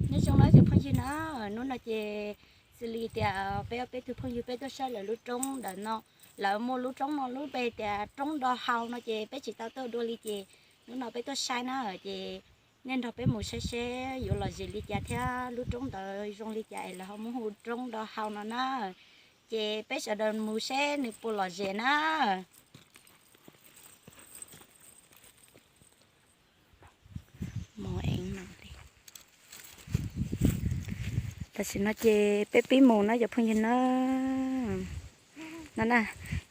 Nyob zoo na cov phooj ywg na, hnub no ces xws li tias peb ob peb tug phooj ywg peb tuaj saib lawv lub roob ntawm no, lawv muaj lub roob no lub npe tias roob Do Hau no ces peb tsis tau tuaj dua li ces hnub no peb tuaj saib na, ces nej nrog peb mus saib seb yuav lom zem li cas thiab lub roob ntawd zoo li cas es lawv ho muab hu roob Do Hau no na. Ces peb sawv daws mus seb nws puas lom zem na. Tam sim no ces peb pib mus na cov phooj ywg na. No na,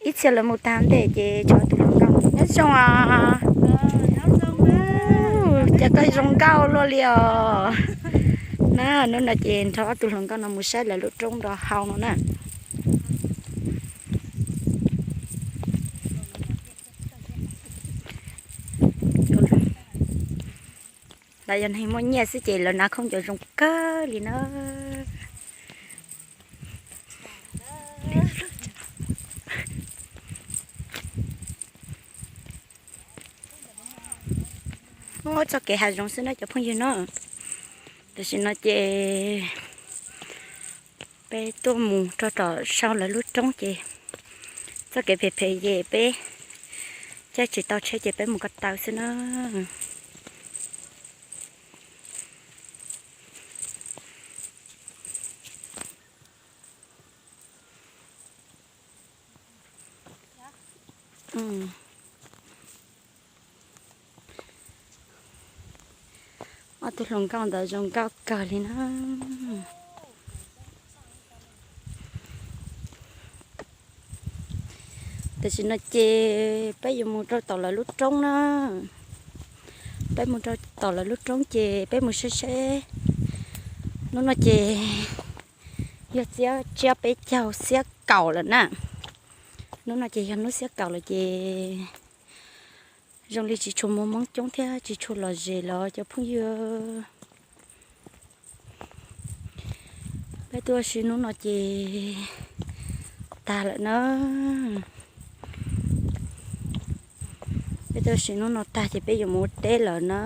ib txhia lawv mus tag ntej ces tshuav tus hluas nkauj nyob zoo os. Cas koj zoo nkauj luaj li os. Na, hnub no ces nrog ob tug hluas nkauj no mus saib lawv lub roob Do Hau no na. Lawv yog neeg muaj nyiaj xwb ces lawv hnav khaub ncaws zoo kawg li na. Txoj kev hav zoov xwb na cov phooj ywg na. Tam sim no ces peb tuaj mus rau tom sau lawv lub roob ces txoj kev phem phem ces peb caij tsis tau tsheb ces peb mus ko taw xwb na. Ob tug hluas nkauj ntawd zoo nkauj kawg li na. Tam sim no ces peb yuav mus rau tom lawv lub roob na. Peb mus rau tom lawv lub roob ces peb mus saib seb. Hnub no ces yog tsiab tsiab peb caug xiab kaum lawm na. Hnub no ces yog hnub xiab kaum lawm ces zoo li tsis tshua muaj hmoob coob thiab tsis tshua lom zem los cov phooj ywg. Peb tuaj ua si hnub no ces tag lawm na. Peb tuaj ua si hnub no tag ces peb yuav mus ua teb lawm na.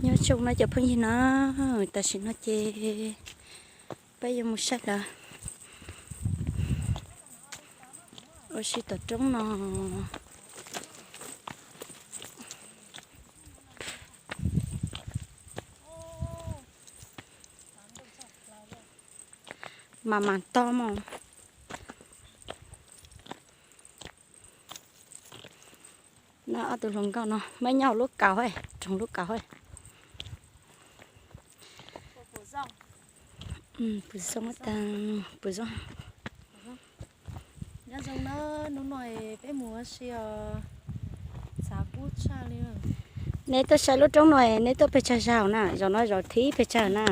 Nyob zoo na cov phooj ywg na, tam sim no ces peb yuav mus saib lawv ua si tom roob no. Mas mas tog mog. No ob tug hluas nkauj no muab nyob hauv lub kaus, roog lub kaus. Pum zoo, pum zoo. Nyob zoo na, hnub no peb mus ua si os, txhav kub tshaj li. Neb tuaj saib lub roob no, neb tuaj pes tsawg zaus na? Zaum no zaum thib pes tsawg na?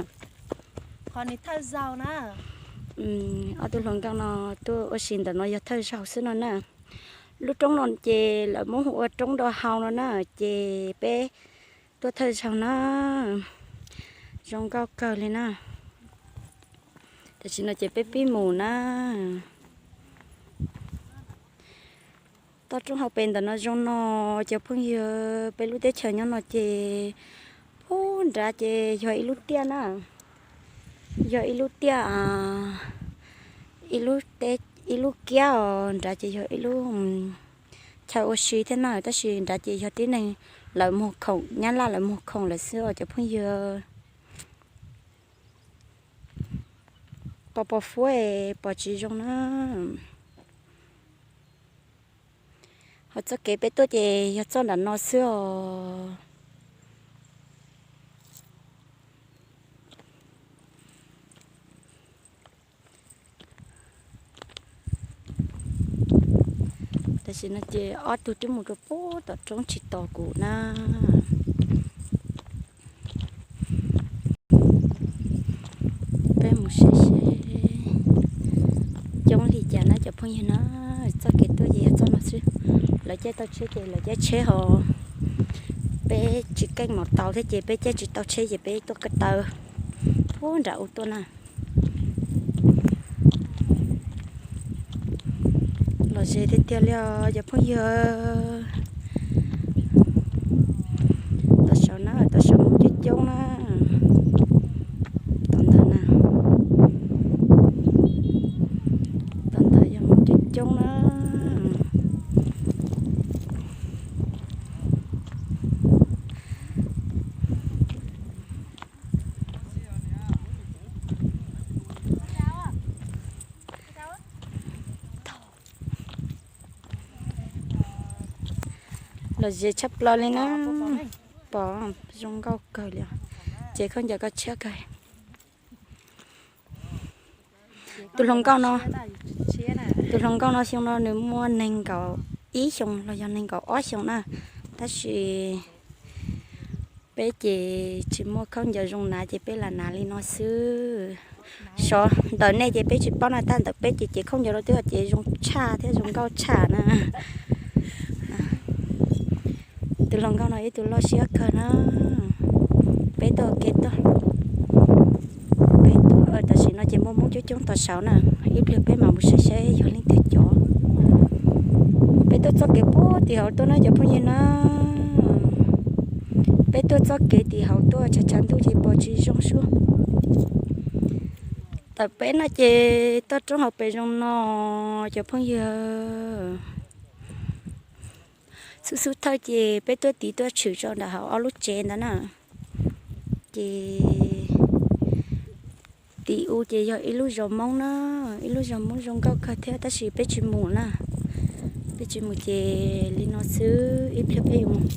Qhov nws thawj zaug na. Ob tug hluas nkauj no tuaj ua si ntawm no yog thawj zaug xwb no na. Lub roob no ces lawv muab hu ua roob Do Hau no na, ces peb tuaj thawj zaug na. Zoo nkauj kawg li na. Tam sim no ces peb pib mus na. Toj roob hauv pes ntawm no zoo no, cov phooj ywg, peb lub teb chaws nyob no ces puag nrad ces yog ib lub tiaj na, yog ib lub tiaj, ib lub teb, ib lub kiab os, nrad ces yog ib lub chaw ua si thiab na, tab sis nrad ces yog tib neeg lawv muag khoom, nyab laj lawv muag khoom lawm xwb os cov phooj ywg. Pos pos fuab es pom tsis zoo na. Ho txoj kev peb tuaj ces yog txoj nram no xwb os. Tam sim no ces ob tug twb mus rau puag tom roob tsis tos kuv na. Peb mus saib seb coob li cas na cov phooj ywg na. Txoj kev tuaj ces yog txoj no xwb. Lawv caij tau tsheb ces lawv caij tsheb ho. Peb tsis keej mos taus thiab ces peb caij tsis tau tsheb ces peb tuaj ko taw puag nram ub tuaj na. Lom zem tiag tiag li os cov phooj ywg. Tom saum na, tom saum Hmoob coob coob na. Tom ntawd na, tom ntawd yog Hmoob coob coob na. Lom zem tshaj plaws li na. Pom zoo nkauj kawg li. Ces khaub ncaws koj tshiab kawg. Tus hluas nkauj no, tus hluas nkauj no xyoo no nws muaj nees nkaum ib xyoos los yog nees nkaum ob xyoos na, tab sis peb ces tsis muaj khaub ncaws zoo hnav ces peb lam hnav li no xwb. Sov ntawm nej ces peb tsis paub na, tab ntawm peb ces ces khaub ncaws no twb ces zoo tshaj thiab zoo nkauj tshaj na. Tus hluas nkauj no ib tug loj siab kawg na. Peb tuaj kev tuaj, peb tuaj tam sim no ces muaj Hmoob coob coob tom saud na. Ib pliag peb mam mus saib saib yog leej twg cov. Peb tuaj txoj kev puag tim hauv tuaj na cov phooj ywg na. Peb tuaj txoj kev tim hauv tuaj tshav tshav ntuj ces pom tsis zoo sub. Tam peb no ces toj roob hauv pes zoo no cov phooj ywg. Xub xub thawj ces peb tuaj tiv tuaj tshwm tso nram hauv ob lub tsev ntawd na. Ces tim u ces yog ib lub zos Hmoob na, ib lub zos Hmoob zoo nkauj kawg thiab tab sis peb tsis mus na. Peb tsis mus ces li no xwb, ib pliag peb yuav mus.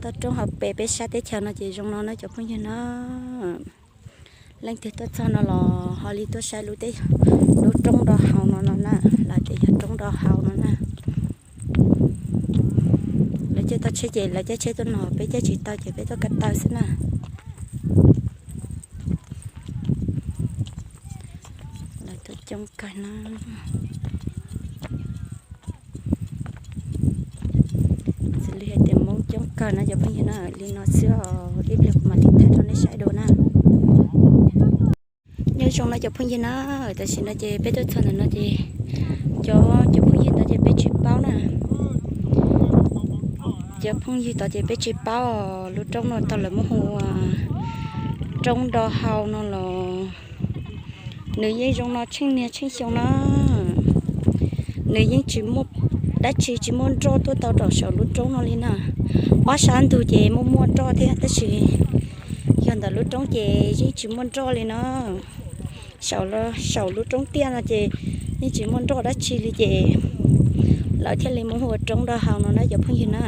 Toj roob hauv pes peb sab teb chaws no ces zoo no na cov phooj ywg na. Leej twg tuaj txog no los ho li tuaj saib lub teb, lub roob do hau no no na, lawv tias yog roob do hau no na. Lawv caij tau tsheb ces lawv caij tsheb tuaj no, peb caij tsis tau ces peb tuaj ko taw xwb na. Lawv tuaj coob kawg na. Xws li hais tias Hmoob coob kawg na cov phooj ywg na, li no xwb os, ib pliag kuv mam li thaij rau nej saib dua na. Nyob zoo no cov phooj ywg na, tam sim no ces peb tuaj txog ntawm no ces cov, cov phooj ywg tod ces peb tsis paub na. Cov phooj ywg tod ces peb tsis paub, lub roob no tau lawv muab hu ua roob do hau no los. Nws yeej zoo no tsheej niag tsheej xyoo na. Nws yeej tsis muaj dab tsi, tsis muaj nroj tuaj tau rau saum lub roob no li na. Ob sab ntug ces muaj muaj nroj thiab tab sis yog ntawm lub roob ces yeej tsis muaj nroj li na. Saum, saum lub roob tiaj no ces yeej tsis muaj nroj dab tsi li ces lawv thiaj li muab hu ua roob do hau no na cov phooj ywg na.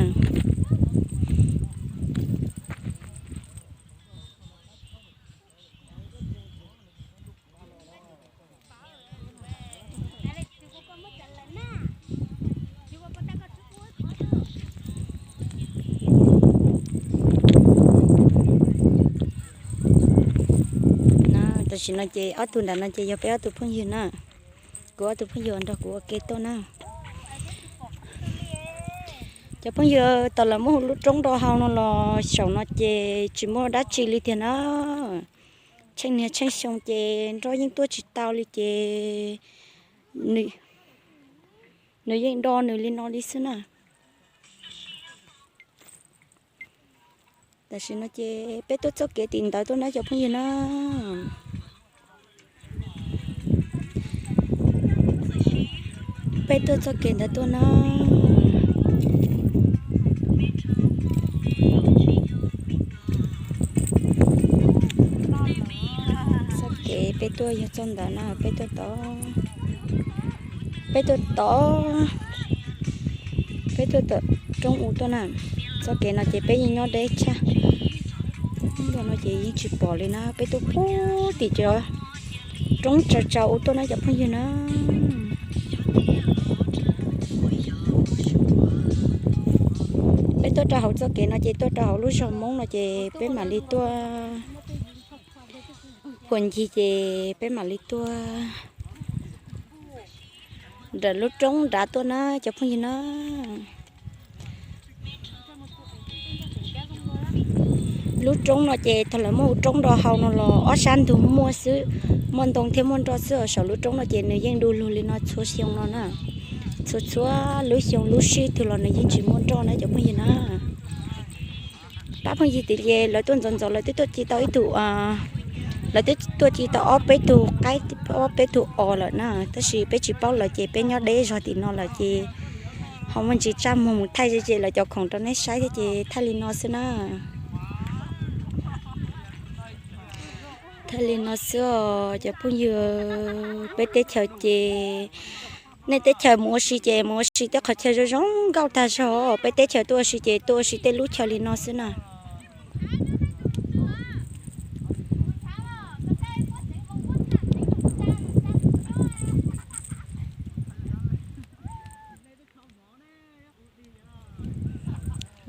Tam sim no ces ob tug nram no ces yog peb ob tug phooj ywg na. Kuv ob tug phooj ywg nrog kuv ua ke tuaj na. Cov phooj ywg, tau lawv muab hu lub roob do hau no los saum no ces tsis muaj dab tsi li tiag na. Tsheej niag tsheej xyoo ces nroj yeej tuaj tsis tau li ces nws yeej do nws li no li xwb na. Tam sim no ces peb tuaj txoj kev tim ntawd tuaj na cov phooj ywg na. Peb tuaj txoj kev ntawd tuaj na. Txoj kev peb tuaj yog txoj ntawd na, peb tuaj tod, peb tuaj tod, peb tuaj tom roob u tuaj na. Txoj kev no ces peb yeej nyob deb tshaj, no ces yeej tsis pom li na, peb tuaj puag tim cov roob tsaus tsaus u tuaj na cov phooj ywg na. Peb tuaj rau hauv txoj kev no ces tuaj rau hauv lub zos Hmoob no ces peb mam li tuaj puag ncig ces peb mam li tuaj nram lub roob nrad tuaj na cov phooj ywg na. Lub roob no ces thaum lawv muab ua roob nroj hau no los ob sab ntug muaj xwb, muaj ntoo thiab muaj nroj xwb os. Saum lub roob no ces nws yeej du lug li no txhua xyoo no na, txhua txhua lub xyoo lub sij twg los nws yeej tsis muaj nroj na cov phooj ywg na. Pab phooj ywg tias lawv tuaj ntxov ntxov lawv twb tuaj ci tau ib tug, lawv twb tuaj ci tau ob peb tug qaib, ob peb tug os lawm na, tab sis peb tsis paub lawv ces peb nyob deb zog tim no lawm ces ho muaj ntsis tsaj muag mus thaij ze ze lawv cov khoom rau nej saib thiab ces thaij li no xwb na. Thaij li no xwb os cov phooj ywg, peb teb chaws ces nej teb chaws mus ua si ces mus ua si tej qhov chaw zoo zoo nkauj tag zog, peb teb chaws tuaj ua si ces tuaj ua si tej lub chaw li no xwb na.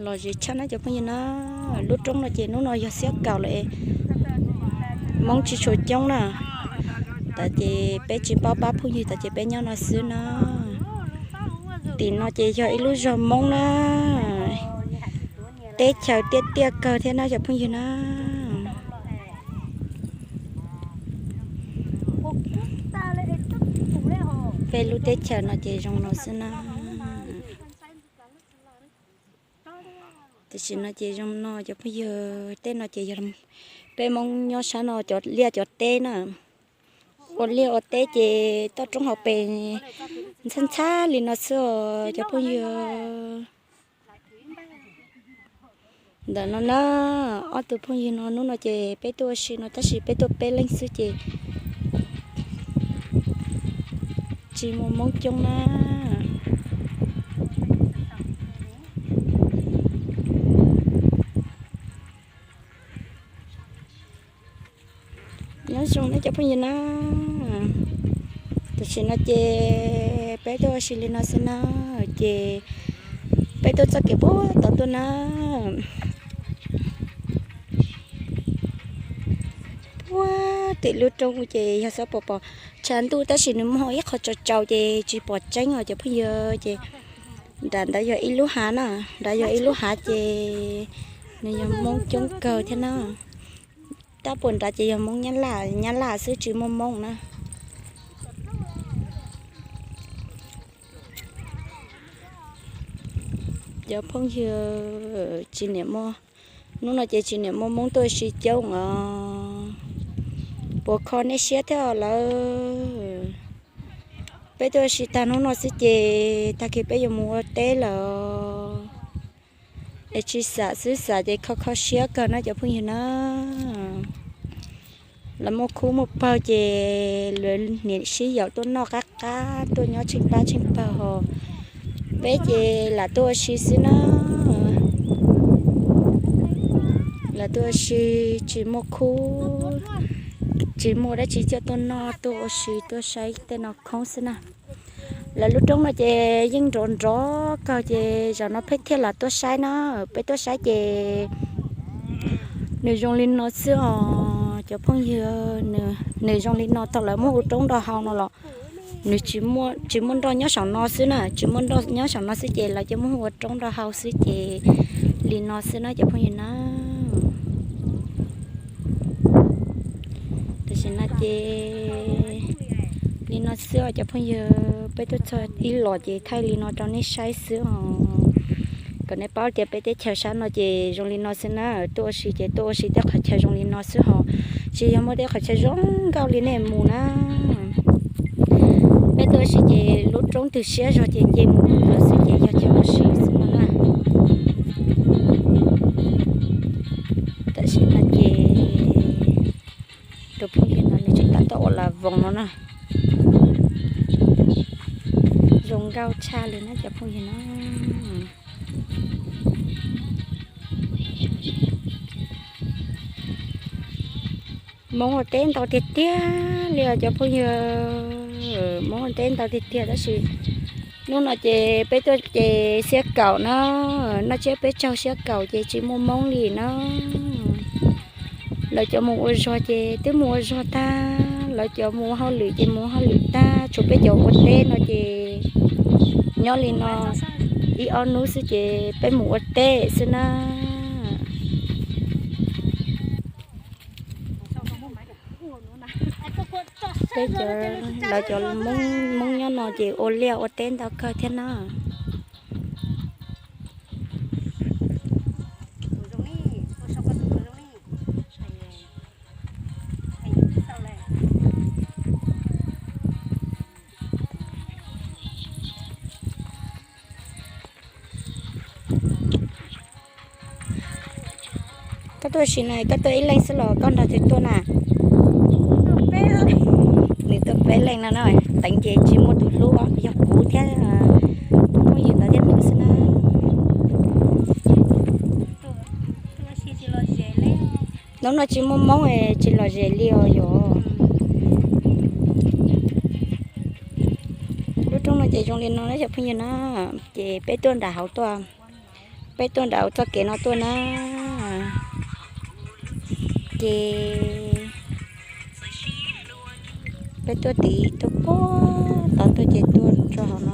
Los zem tshaj na cov phooj ywg na, lub roob no ces hnub no yog xiab kaum lawm, Hmoob tsis tshua coob na. Tod ces peb tsis paub pab phooj ywg, tod ces peb nyob no xwb na. Tim no ces yog ib lub zos Hmoob na, teb chaws tiaj tiaj kawg thiab na cov phooj ywg na. Peb lub teb chaws no ces zoo no xwb na. Tam sim no ces zoo no cov phooj ywg, tej no ces yog peb Hmoob nyob sab no cov liaj cov teb na. Ua liaj ua teb ces toj roob hauv pes ntxhab ntxhab li no xwb os cov phooj ywg. Ntawm no na, ob tug phooj ywg no hnub no ces peb tuaj ua si no tab sis peb tuaj peb leeg xwb ces tsis muaj Hmoob coob na. Nyob zoo na cov phooj ywg na, tam sim no ces peb tuaj ua si li no xwb na, ces peb tuaj txoj kev puag tod tuaj na. Puag tim lub roob ces yog xav pom pom tshav ntuj tab sis nws muaj ib qho tsaus tsaus ces tsis pom tseeb os cov phooj ywg. Ces nram ntawd yog ib lub hav na, nrad yog ib lub hav ces nws yog Hmoob coob kawg thiab na. Tab puas nrad ces yog Hmoob Nyab Laj, Nyab Laj xwb tsis muaj Hmoob na. Cov phooj ywg, tsis niam muaj, hnub no ces tsis niam muaj Hmoob tuaj ua si coob os. Puas kho nej siab thiab lawm? Peb tuaj ua si tag hnub no xwb ces tag kis peb yuav mus ua teb lawm. Es tsis xam xwb, xam ces kho kho siab kawg na cov phooj ywg na. Lawv muaj khub muaj pawg ces lawv niam sib yaum tuaj noj qab qab tuaj nyob tsheej pab tsheej pawg hos. Peb ces lam tuaj ua si xwb na. Lam tuaj ua si, tsis muaj khub, tsis muaj dab tsi coj tuaj noj tuaj ua si tuaj saib tej no khoob xwb na. Lawv lub roob no ces yeej nrov nrov kawg ces zaum no peb thiaj lam tuaj saib na. Peb tuaj saib ces nws zoo li no xwb os cov phooj ywg. Nws zoo li no thaum lawv muab ua roob nroj hau no los nws tsis muaj nroj nyob saum no xwb na, tsis muaj nroj nyob saum no xwb ces lawv cia muab ua roob nroj hau xwb ces li no xwb na cov phooj ywg na. Tam sim no ces li no xwb os cov phooj ywg, peb tuaj txog ib los ces thaij li no rau nej saib xwb os. Kom nej paub tias peb teb chaws sab no ces zoo li no xwb na, tuaj ua si ces tuaj ua si tej qhov chaw zoo li no xwb hos, tsis yog muaj tej qhov chaw zoo nkauj li nej mus na. Peb tuaj ua si ces lub roob twg siab zog ces nce mus lawm xwb ces yog chaw ua si xwb no na. Tam sim no ces tus phooj ywg no nws tseem tab tom ua las voos no na. Zoo nkauj tshaj li na cov phooj ywg na. Hmoob ua teb ntau tiag tiag li os cov phooj ywg, Hmoob ua teb ntau tiag tiag tab sis hnub no ces peb tuaj ces xiab kaum na, noj tsiab peb caug xiab kaum ces tsis muaj Hmoob li na. Lawv cov mus ua zog ces twb mus ua zog tag, lawv cov mus ua hauj lwm ces mus ua hauj lwm tag, tshuav peb cov ua teb no ces nyob li no ib ob hnub xwb ces peb mus ua teb xwb na. Peb cov, lawv cov Hmoob nyob no ces ua liaj ua teb ntau kawg thiab na. Koj tuaj sim no koj tuaj ib leeg xwb los koj nrog twg tuaj na? Nws tuaj peb leeg no na, teev ces tsis muaj tus hlub, yog kuv thiab phooj ywg ntawd thiab nws xwb na. Hnub no tsis muaj Hmoob tsis lom zem li os yom. Lub roob no ces zoo li no na cov phooj ywg na, ces peb tuaj nram hauv tuaj, peb tuaj nram hauv txoj kev no tuaj na, ces peb tuaj tid tuaj puag tod tuaj ces tuaj rau hauv no.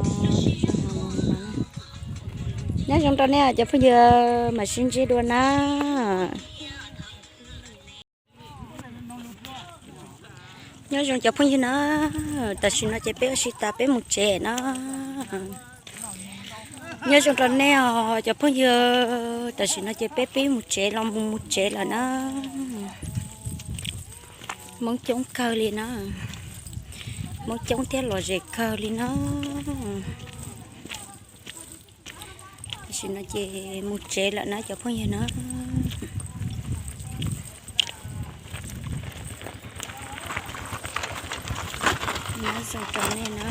Nyob zoo rau nej cov phooj ywg, mam sib ntsib dua na. Nyob zoo cov phooj ywg na, tam sim no ces peb ua si tas peb mus tsev na. Nyob zoo rau nej os cov phooj ywg, tam sim no ces peb pib mus tsev los mus mus tsev lawm na. Hmoob coob kawg li na, Hmoob coob thiab lom zem kawg li na. Tam sim no ces mus tsev lawm na cov phooj ywg na. Nyob zoo rau nej na.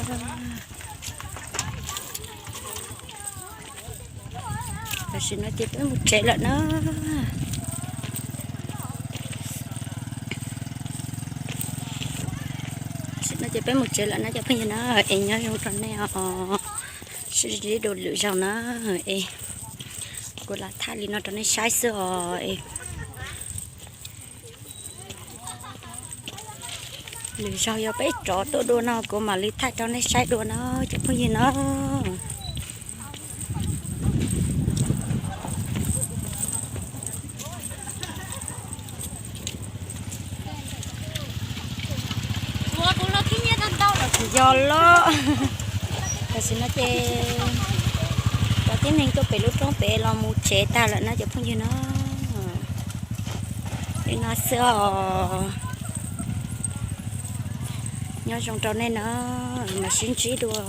Tam sim no ces peb mus tsev lawm na. Tam sim no ces peb mus tsev lawm na cov phooj ywg na, es nyob zoo rau nej os. Sib ntsib dua lwm zaug na, es kuv lam thaij li no rau nej saib xwb os. Lwm zaug yog peb rov tuaj dua no kuv mam li thaij rau nej saib dua na cov phooj ywg na. Yog los, tam sim no ces cov tib neeg tuaj pem lub roob pem los mus tsev tag lawm na cov phooj ywg na. Li no xwb os. Nyob zoo rau nej na, mam sib ntsib dua.